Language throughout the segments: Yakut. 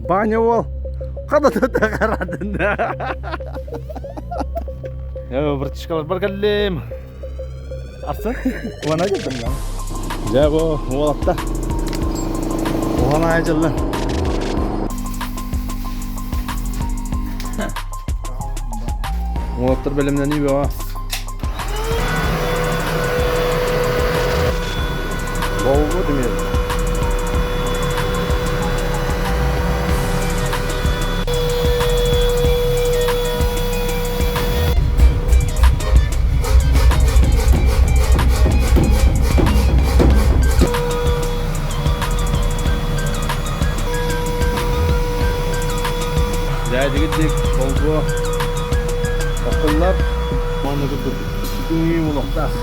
Баня уол хадата харадын. Э, братишкалар бар кэллим. Арсын, уана кэлдим да. Дьэ бу уолатта. Уһана дьыллын. Уолаттар бэлэмнэнии бөҕө. Болго тимир. Дээдигитик болго Окуллар манна курдук күҥүү олохтоох.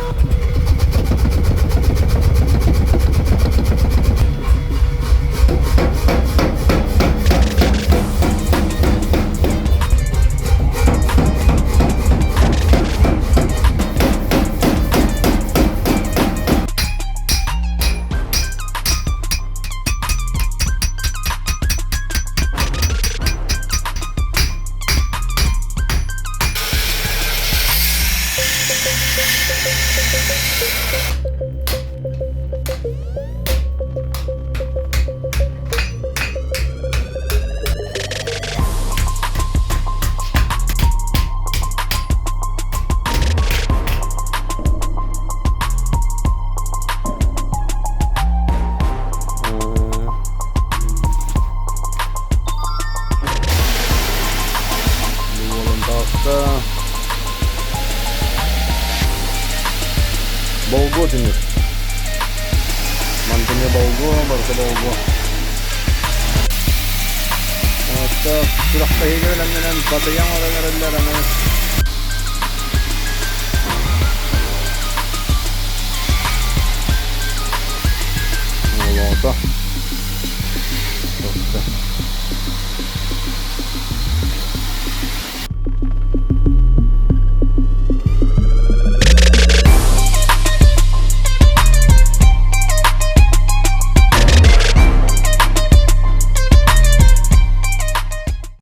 Буолан Болгуо тимир. Мантыны болгуо, барыта болгуо. Оттон күрэхтэһиигэ бэлэмнэнэн батыйан олорон эрэллэр аны.